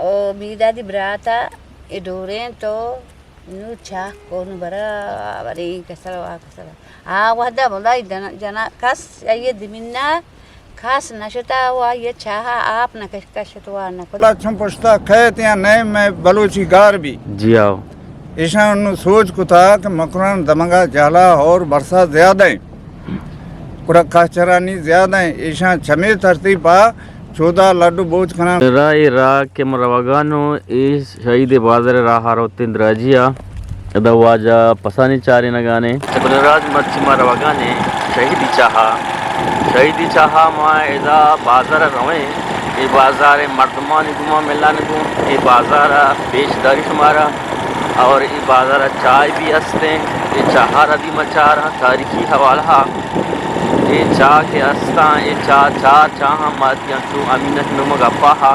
او میدادی براتا، اے ڈوریں تو نو چاہ کون برا، برے کسر وا کسر۔ آ وہدا بلا جنا، جنا کس آئی دمینا کس نشتا و آئی چاہا آپ نہ کش، کشت وا نہ کت۔ اللہ چون پشتا کہت یا نئے میں بلوچی گار بھی۔ جی آؤ۔ ایشان نو سوچ کتا کہ مکران دمگا جہلا اور برسا زیادہ ہیں۔ گڑا کہچرانی زیادہ ہیں۔ ایشان چمے ترتیب پا چودا لڈ بوج کناں۔ راہ، اے راہ کہ ما روگانوں، اے شہید بازار راہ روتیں دراجی آ۔ ادا واجہ پسانی چارینگانے۔ گلیں راج، مرچی ما روگانے شہیدی چاہا۔ شہیدی چاہا ما ادا بازار رویں۔ اے بازار مردمانی گوما ملان گوں۔ اے بازار پیش داری شمارا۔ اور اے بازار چائے بھی ہستیں۔ اے چاہا را بھی مچاراں تاریخی حوالہ۔ اے چاہ کہ استاں، اے چاہ، چار چاہاں ماتی انچو امینک نمگ اپا ہا،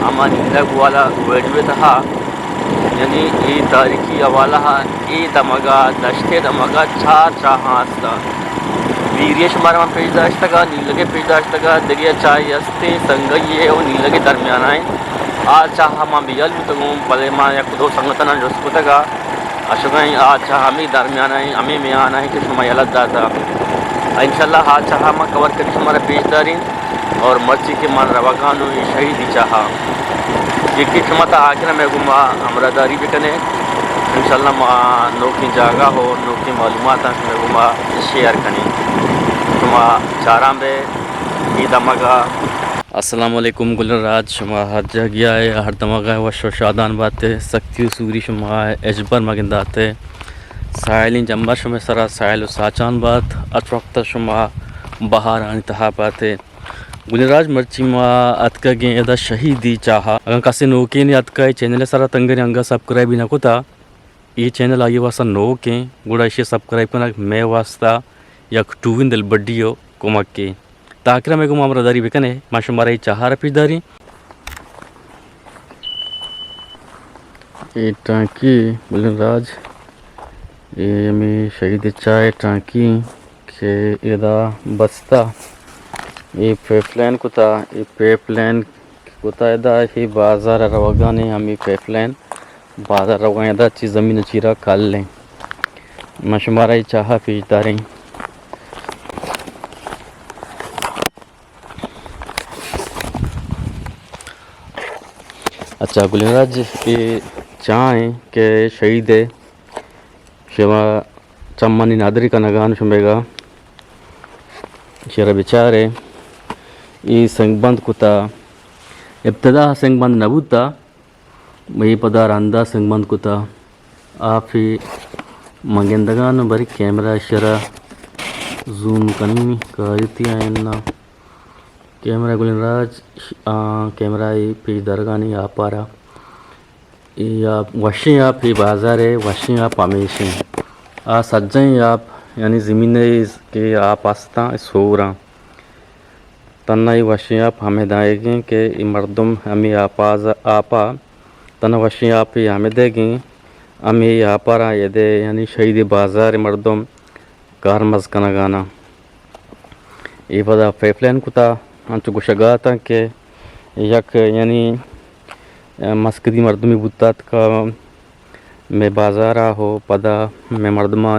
اما نیلگ والا ویڈیو تہا، یعنی اے تاریخی حوالہ ہا، اے دمگا، دشتے دمگا چار چاہاں استاں۔ بیریش مارا من پیش داشتگا، نیلگے پیش داشتگا، دگہ چاہے استیں، سنگئی ہے و نیلگے درمیان آئیں۔ آ چاہ ما بیال بوتگوں، بلے ما یک دو سنگتنا جست کتگا۔ اشگائیں آ چاہ ہمیں درمیان ء، ہمیں میان ء کہ شما یلہ داتا۔ انشاءاللہ آ چاہ ما کور کری شمارا پیش داریں اور مرچی کہ من روگان و اے شہیدی چاہا یکی شما تا آخر میں گما ہمراہ داری بکنے۔ انشاءاللہ ما نوکیں جاگہ ہو نوکیں معلومات ہم میں گما شیئر کنیں۔ شما چاران بے اے دمگا۔ السلام علیکم گل راج، شما ہر جاگہ ء ہر دمگ ء وش و شادان بات ء، سختی و سوری شما ء ہچبر مگندات ء۔ ساحلیں جمبر شمئے سرا ساحل و ساچان بات، اچ وقت شما بہارانی تہا بات ء۔ گل راج، مرچی ما اتکگیں ادا شہیدی چاہا۔ اگاں کسے نوکیں اتکا اے چینل ء سرا تنگریں انگا سبسکرائب نہ کتا، اے چینل آئی واسطہ نوکیں، گڑا ایشی سبسکرائب کنگ مئے واسطہ یک ٹوہیں دلبڈی و کمکے۔ تا آخر ء مئے گوما ہمراہ داری بکنے، ما شمارا اے چاہا را پیش داریں۔ اے ٹانکی بلن راج، اے ہمیں شہید چاہ ٹانکی کہ ادا بستا، اے پیپ لائن کتا، اے پیپ لائن کتا ادا، اے بازار روگانے ہمیں پیپ لائن۔ بازار روگاں ادا چی زمین چیرا کل ایں۔ ما شمارا اے چاہا پیش داریں۔ اچھا گلین راج، اے چاہ ایں کہ شہید ہے، شما چمانی نادری کنگان شمیگا شرا بچارے۔ اے سنگ بند کتا، ابتدا سنگ بند نہ بوتا، اے پدا رندا سنگ بند کتا۔ آپی من گندگان بری کیمرہ شرا زوم کنی کایتی آئین نا۔ کیمرہ گلین راج، آ، کیمرہ ای پیش درگانی آپارا۔ اے آپ وشیں آپ، اے بازار ء وشیں آپ ہمیشیں۔ آ سجہیں آپ، یعنی زمین ء کہ آپ استاں، اے سوراں۔ تنہا اے وشیں آپ ہمے دائیگیں کہ اے مردم ہمے آپا، آپا تنہا وشیں آپ ء ہمے دیگیں، ہمے آپا را یدے، یعنی شہید بازار مردم کارمرز کنگانا۔ اے پدا پیپ لائن کتا، انچو گوشگا اتاں کہ یک یعنی مسکدی مردمی بوتا اتکا مئے بازارا ہو، پدا مئے مردماں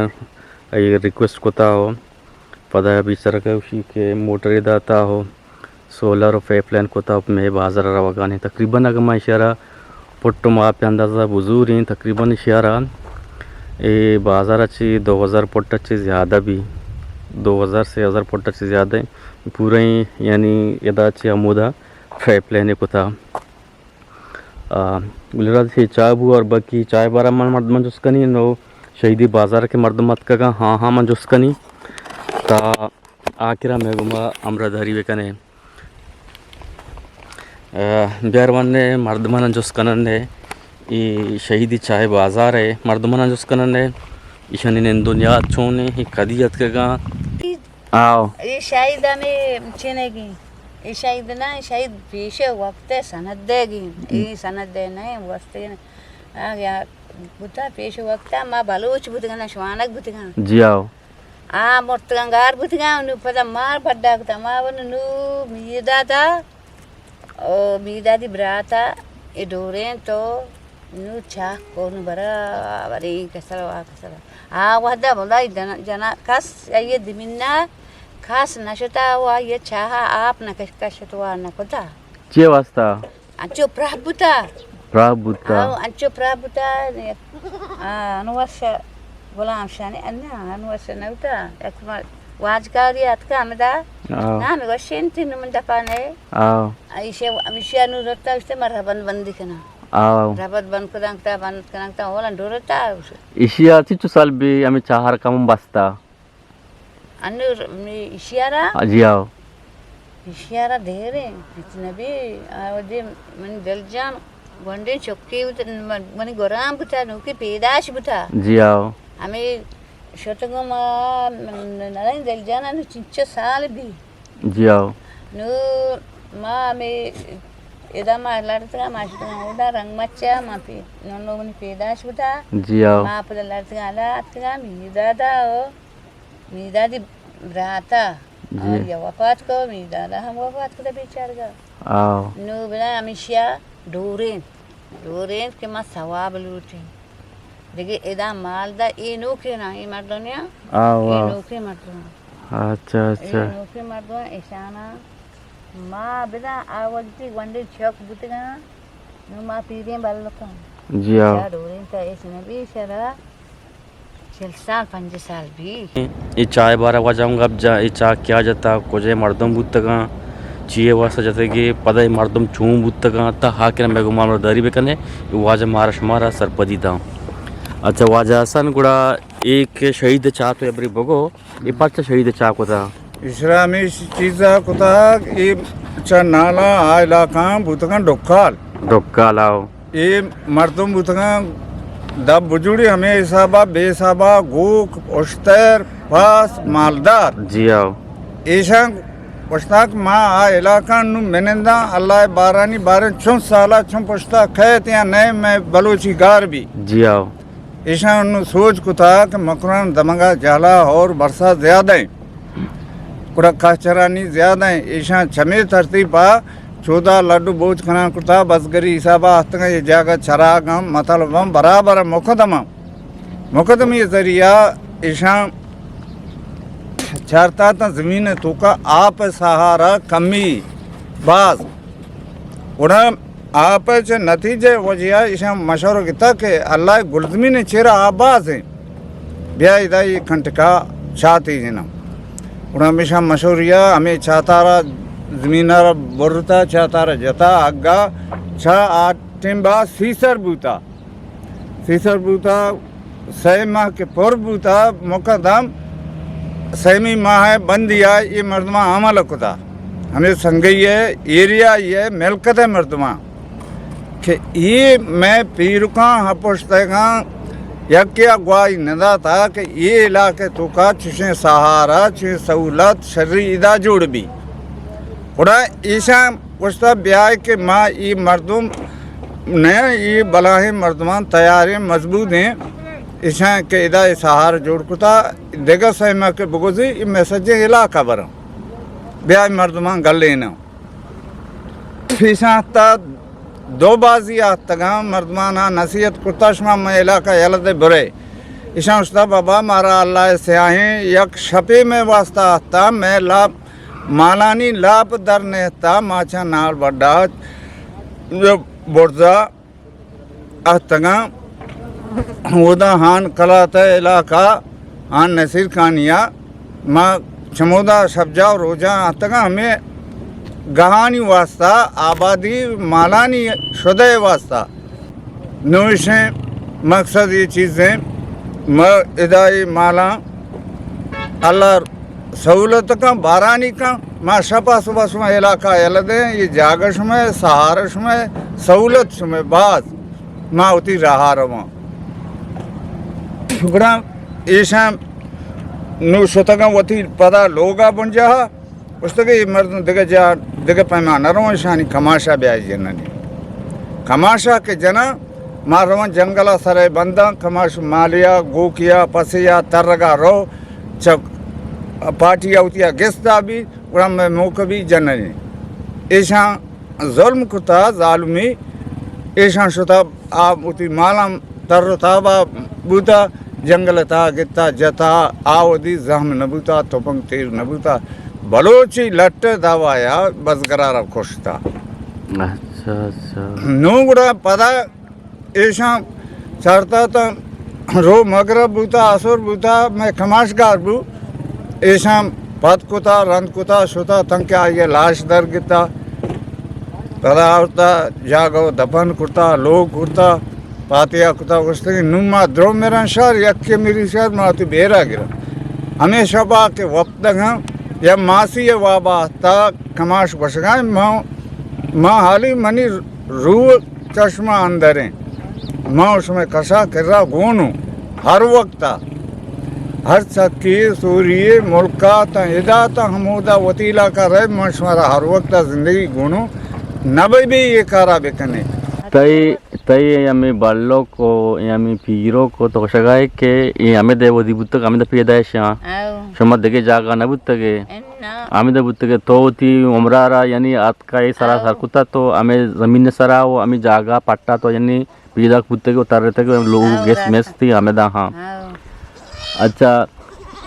اے ریکویسٹ کتا ہو، پدا بیچارہ گوشی کہ موٹرے داتا ہو، سولر و پیپ لائن کتا مئے بازار روگانے۔ تقریباً اگہ ما اشارہ پٹ و ماپ اندازہ بزوریں، تقریباً اشارہ اے بازار چی دو ہزار پٹ چی زیادہ بھی، دو ہزار سے ہزار پٹ چی زیادہ پوریں، یعنی ادا چی ہمودا پیپ لائن کتا۔ آ، گلراج سے چاہ بو اور باقی چاہ بارا من مردمان جست کنی نو شہیدی بازار کے مردم اتکگا، ہاں ہاں من جست کنی تا آخرا میں گما ہمراہ داری بکنے۔ آ، بیار ون مردمان جست کنن نے، ای شہیدی چاہ بازار ہے، مردمان جست کنن نے، ایشانی نند و نیاد چون ہے، ای کدی اتکگا؟ آؤ۔ اے شاہید ہمیں چنگی۔ اے شاہید نہ، شاہید پیش وقت سند دے گی۔ اے سند دے نہ، واسطے نہ۔ آ، یا بوتا پیش وقت ما بلوچ بوتگا نہ، شوانگ بوتگا۔ جی آؤ۔ آ مرتگا گار بوتگا، نو پدا مار بڈا کتا۔ ما ون نو میدادا او میدادی براتا اے ڈوریں تو نوں چاہ کن برابر ایں کسر وا کسر۔ آ وہدا بلائی جنا، جنا کس آئی دمنا کس نشتا و آئی چاہ آپ نہ کش، کشت وا نہ کتا۔ چے واسطہ؟ انچو پراہ بوتا۔ پراہ بوتا۔ آو، انچو پراہ بوتا۔ آ، انو ورش غلام شانی، انہ، انو ورش نوتا۔ یک ما واجکاری اتکا ہمدا۔ آو۔ نام وشین تین من دپانے۔ آو۔ ایشی، ایشی انو رتا، اشتے ما ربند بندی کنا۔ آو۔ ربند بند کدان کتا، بند کدان کتا، اولا ڈورتا۔ ایشی آتی چو سال بی ہمیں چاہر کم بستا۔ انو ر-، می ایشی آرا؟ آ، جی آو۔ ایشی آرا دیریں، کچ نبی، آ، ودی من دل جان گونڈیں چکی بوت، من، منی گورام بوتا، نوکی پیداش بوتا۔ جی آو۔ ہمیں شتگوں ما، من، نریں دل جان انو چنچو سال بی۔ جی آو۔ نو ما ہمے ادا ما لڑتگا، ما شتگا اودا رنگ مچا، ما پی-، نونو منی پیداش بوتا۔ جی آو۔ ما پدا لڑتگا ادا اتکگا، میردادا او میردادی براتا۔ جی۔ آئی وفات کو، میردادا ہم وفات کتا بیچارگا۔ آو۔ نو بنا ہمیشیا ڈورین، ڈورین کہ ما ثواب لوٹیں۔ دگہ ادا مال دا اے نوکیں نا، اے مردم نیا؟ آو، اے آو۔ نوکیں مردم۔ اچھا، اچھا۔ اے نوکیں مردم، ایشانا ما بدا آ وقتی گونڈیں چک بوتگاں، نو ما پیریں بلکاں۔ جی آو۔ چا ڈوریں تا ایش نبی شرا چل سال، پنجاہ سال بی۔ اے چاہ بارا واجہ ہم گپ جا، اے چاہ کیا جتا، کجے مردم بوتگاں، چیے واسطہ جتگے، پدا اے مردم چون بوتگاں، تا ہاکر مے گمان داری بکنے، اے واجہ مارا شمارا سرپدی داں۔ اچھا واجہ حسن، گڑا اے کہ شہید چاہ تو ابری بگو، اے پرچہ شہید چاہ کتا؟ ایشرا ہمیش چیزا کتا، اے چا نالا آ علاقہ بوتگاں ڈکال۔ ڈکال آو۔ اے مردم بوتگاں دپ بجوڑی ہمے حسابا، بے حسابا گوک، اشتر، پاس، مالدار۔ جی آو۔ ایشاں گوشتاں کہ ما آ علاقہ نوں مننداں، اللہ بارانی باریں چون سالا چون پشتا کھیت یا نئے مئے بلوچی گار بی۔ جی آو۔ ایشاں نوں سوج کتا کہ مکران دمگا جہلا اور برسا زیادہ ایں۔ گڑا کہچرانی زیادہ ایں۔ ایشاں چمے ترتیبا چودا لڈ و بوج کنان کرتا، بزگری حسابا آتکاں، یہ جاگہ چراگاں، مطلب ہم برابر مقدمہ۔ مقدمی ذریعہ ایشاں چارتا تا زمین توکا آپ سہارا کمی باز۔ گڑا آپ چہ نتیجہ وجہ ایشاں مشورہ کتا کہ اللہ گلزمین چیرا آپ باز ہیں۔ بیا ادا یہ کھنٹکا چاتی جنا۔ گڑا ہمیشہ مشوریا ہمیں چاتارا زمینارا برتا، چاتارا جتا، اگا چا آ ٹیم با سیسر بوتا۔ سیسر بوتا، سئے ماہ کہ پر بوتا، مقدم سیمی ماہ بندیا یہ مردمان عمل کتا۔ ہمیں سنگئی ہے، ایریا یہ ملکت ہے مردمان۔ کہ اے مئے پیرکاں ہپشتگاں یکے ء گواہی نہ داتا کہ اے علاقہ توکا چشیں سہارا، چشیں سہولت شری ادا جوڑ بی۔ گڑا ایشاں گوشتا بیائے کہ ما اے مردم نہ اے بلاہیں مردمان تیاریں مضبوط ہیں، ایشاں کہ ادا اے سہار جوڑ کتا، دگہ سیما کہ بگوزی اے میسجیں علاقہ براں، بیائے مردمان گلیناں۔ ایشاں ہتا دو بازی آتگاں، مردمانا نصیحت کرتا، شما مئے علاقہ یلہ دے برے۔ ایشاں اشتا بابا مارا اللہ سیاہیں، یک شپے مئے واسطہ آتا، مئے لاپ، مالانی لاپ در نیتا، ما چا نال بڈا برزا اتگاں۔ اودا ہان کلات ء علاقہ، ہان نصیر خانی ء ما چمودا شبجا و روجاں اتگاں، ہمے گہانی واسطہ، آبادی مالانی شدہ واسطہ۔ نوشیں مقصد یہ چیزیں، ما ادائی مالاں اللہ سہولت کن، بارانی کن، ما شپا صبح شما علاقہ یلہ دیں، یہ جاگہ شما، سہارا شما، سہولت شما باز، ما وتی راہا رواں۔ گڑا ایشاں نو شتگاں وتی پدا لوگا بنجاہا، گوشتگے اے مردم دگہ جا، دگہ پیما نہ رواں، ایشانی کماشا بیائی جننی۔ کماشا کہ جناں، ما رواں جنگلا سرے بنداں، کماش مالیا، گوکیا، پسیا، ترگا رو، چہ پارٹی اوتیا گستا بی، گڑا مئے موقع بی جننی۔ ایشاں ظلم کتا، ظالمی، ایشاں شتا، آ وتی مالاں تر و تابا بوتا، جنگل تا گتا جتا، آ ودی زہم نہ بوتا، تپنگ تیر نہ بوتا، بلوچی لٹ دعوایا بزگرارا کشتا۔ اچھا، اچھا۔ نوں گڑا پدا ایشاں چارتا تا، رو مغرب بوتا، عصر بوتا، مئے کماشگار بو، ایشاں پد کتا، رند کتا، شتا، تنکہ آئی لاش در گتا، پدا آورتا، جاگہ و دپن کرتا، لوگ کرتا، پاتیا کتا، گوشتگی نوں ما درو میران شہر، یکے میری شہر، ما تو بیرا گرا۔ ہمیں شپا کہ وپتگاں، یا ماسی وابا تا کماش گوشگاں، ما، ما حالی منی روح چشمہ اندریں۔ ما شمئے کشا کرا گونوں ہر وقتا، ہر چکی سوری ملکا تا ادا تا ہمودا وتی علاقہ رہ، ما شمارا ہر وقتا زندگی گونوں، نہ بی بی یہ کارا بکنے۔ تئی، تئی ہمیں بلوک و ہمیں پیروک و تو گوشگائے کہ یہ ہمیں دے ودی بوتگ، ہمیں دے پیدائش ہاں۔ او۔ شما دگے جاگہ نہ بوتگے۔ انا۔ ہمیں دے بوتگے تو وتی عمرہ را یعنی آت کا اے سرا او۔ سر کتا تو ہمیں زمین سرا و ہمیں جاگہ پٹا تو یعنی پیداک بوتگ و ترتگ و لوگ ہاں، گس راست۔ مس تھی ہمیں دا ہاں۔ ہاں۔ اچھا،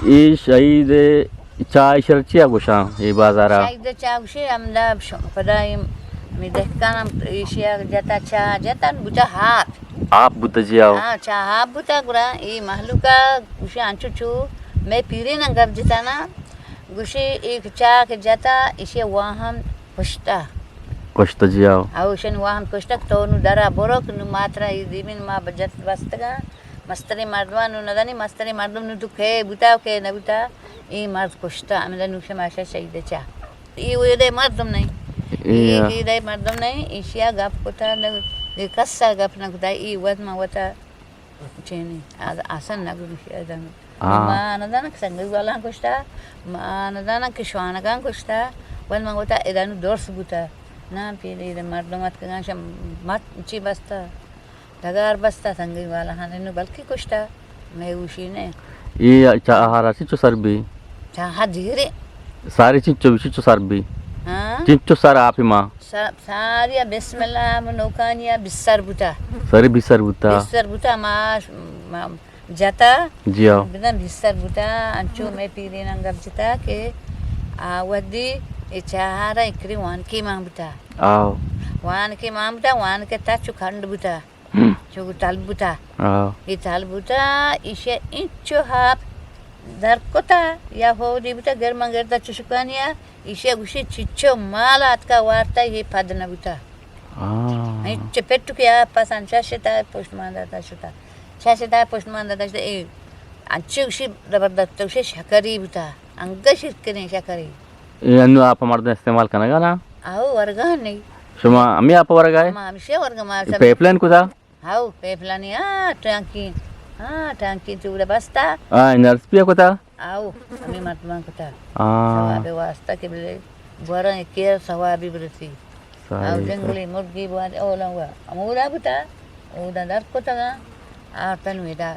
اے شہید چاہ شر چیا گوشاں اے بازارا؟ شہید چاہ گوشے ہمدا ش-، پدا اے می دہکان ہم ایشیا جتا چاہ جتا بوتا ہاپ۔ آپ بوتا جی آو۔ ہاں، چاہ آپ بوتا گڑا اے مہلوکا گوشے انچو چو مئے پیریناں گپ جتا نا، گوشے اے چاہ کہ جتا ایشی واہن کشتہ۔ کشتہ جی آو۔ او شن واہن کشتہ کہ تو نوں درا برو کہ نوں ماترا اے دیمین ما بجت بستگاں۔ مستریں مردمان نوں ندانی، مستریں مردم نوں تو کئے بوتا و کئے نہ بوتا، اے مرد کشتہ، ہمدا نوں شما شہ شہید چاہ۔ اے ویدے مردم نہیں۔ اے اے، اے دے مردم نہیں، ایشیا گپ کتا، نہ، اے کسا گپ نہ کتا، اے وت ما وتا چینی، آ-، آسن نہ گوشی، آ دم۔ ہاں۔ ما نہ دانا کہ سنگی والاں کشتا، ما نہ دانا کہ شوانگاں کشتا، ول من گوتا، ادا نوں درس بوتا۔ نہ، پیری دے مردم اتکگاں، شم مت چی بستا، ڈگار بستا، سنگی والا ہاں، نوں بلکی کشتا، میں گوشی نے۔ اے چاہارا چنچو سر بی؟ چاہا دیرے۔ ساری چنچو، چنچو سر بی؟ ہاں؟ چنچو سر آپ ما؟ سا-، ساریا بسم اللہ، ہم نوکانیا بسر بوتا۔ ساری بسر بوتا۔ بسر بوتا، ما، ما جتا۔ جی ہاں۔ بدن بسر بوتا، انچو میں پیریناں گپ جتا کہ آ وھدی اے چاہارا اکری وانکی مان بوتا۔ آو۔ وانکی مان بوتا، وانکی تا چو کھنڈ بوتا۔ ہم۔ چو تل بوتا۔ آو۔ اے تل بوتا، ایشی انچو ہاپ در کتا، یا ہودی بوتا، گرما گردا چشکانیا، ایشی گوشی چچو مال آتکا وارتا، یہ پد نہ بوتا۔ آ۔ انچ پٹو کہ آ پس انچا شتا، پشت مان داتا شتا۔ چا شتا، پشت مان داتا شتا، اے انچو گوشی زبردست، گوشی شکری بوتا، انگا شکریں شکری۔ اے انو آپ مردم استعمال کنگا نا؟ آو، ورگا نہیں۔ شما ہمیں آپ ورگا ہے؟ ما ہمیشہ ورگا ما اے سب۔ پیپ لائن کتا؟ ہاؤ، پیپ لانی، ہاں، ٹانکی، ہاں، ٹانکی چوڑا بستا۔ ہاں، این آر ایس پی کتا؟ آؤ، ہمیں مردمان کتا۔ ہاں۔ ثواب واسطہ کہ بلے، گورا کیر ثوابی برسی۔ صحیح، آؤ، صحیح۔ جنگلی مرگی بوان اولا ہوا۔ ہمودا بوتا، اودا در کتا، آ تنوی دا۔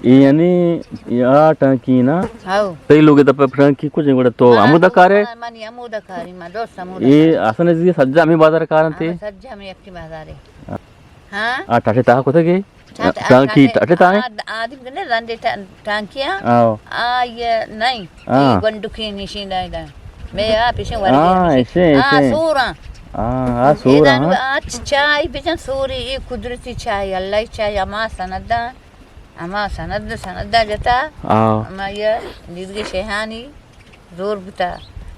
یعنی، یا ٹانکی نا؟ ہاؤ۔ تئی لوگ دپا ٹانکی کچھ گڑا تو ہاں، ہمودا کارے؟ منی ہمودا کاری، ما دوست ہمودا اے کاری۔ اصل زی سجا ہمیں بازار کارنتے؟ ہاں، سجا ہمیں یکی بازارے۔ ہاں؟ آ ٹاٹے تاہ کتگے؟ ٹاٹے، آ ٹانکی ٹاٹے، ٹاٹے تاہ ہیں؟ آ، آ دیم گندے رندے ٹا-، ٹانکیاں؟ آؤ۔ آ، یہ نہیں۔ ہاں۔ یہ گنڈکی نشین دائیں دائیں۔ میں آ پیشے ورگے ہاں، نشین۔ ایسے، آ، ایسے۔ سوراں۔ ہاں، آ سوراں، ہاں۔ آ چ-، چائے بجن سوری، یہ قدرتی چائے، اللہ چائے، اما سنداں، اما سند، سندا جتا۔ آؤ۔ اما یہ دیدگی شہانی۔ زور بوتا،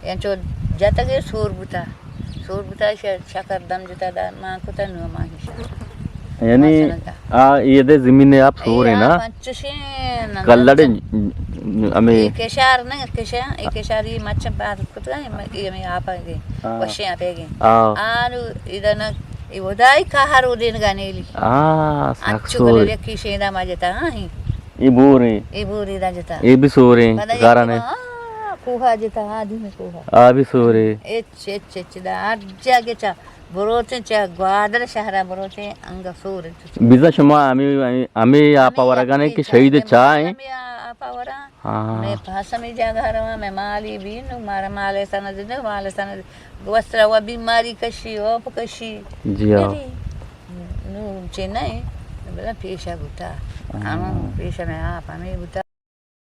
انچو جتگے سور بوتا، سور بوتا، ش-، شکر دم جتا دا، ما کتا نو ما ہیشا۔ یعنی ما سنگا۔ آ، یہ دے زمین آپ سور ہے نا؟ آپ انچوشیں نہ کلڑے نہ۔ ہمیں یہ کشار نہ، کشا، یہ کشار یہ مچ بار کتا، یہ ہمیں آپ گے، ہاں۔ وشیں آپ گے۔ ہاں۔ آنو ادنا، یہ ودائی کہر ودین گا نیلی۔ ہاں، سخت انچو سور۔ کلڑے کی شیدا ما جتا، ہاں، ہی۔ یہ بور ہے۔ یہ بور ہے دا جتا۔ یہ بھی سور ہے، پدا یہ گارا نے۔ ہاں۔ کوہا جتا، آدھی میں کوہا۔ آ بھی سورے۔ اچ، اچ، اچ، دا ہر جاگہ چا بروتے، چا گوادر شہرا بروتے، انگا سورے۔ بزاں شما ہمیں، ہمیں، ہمیں آپا ورگانے کہ شہید چاہ ہیں۔ ہمیں آپا ورا۔ ہاں۔ میں پاس ہمیں جاگہ رہا، میں مالی بھی نو، مارا مالے سند نو، مالے سند۔ وسرا و بیماری کشی، اوپ کشی۔ جی ہاں۔ میری، نو چے نہ ایں، بلے پیشا بوتا۔ ہاں۔ ہم پیشا میں آپ ہمیں بوتا۔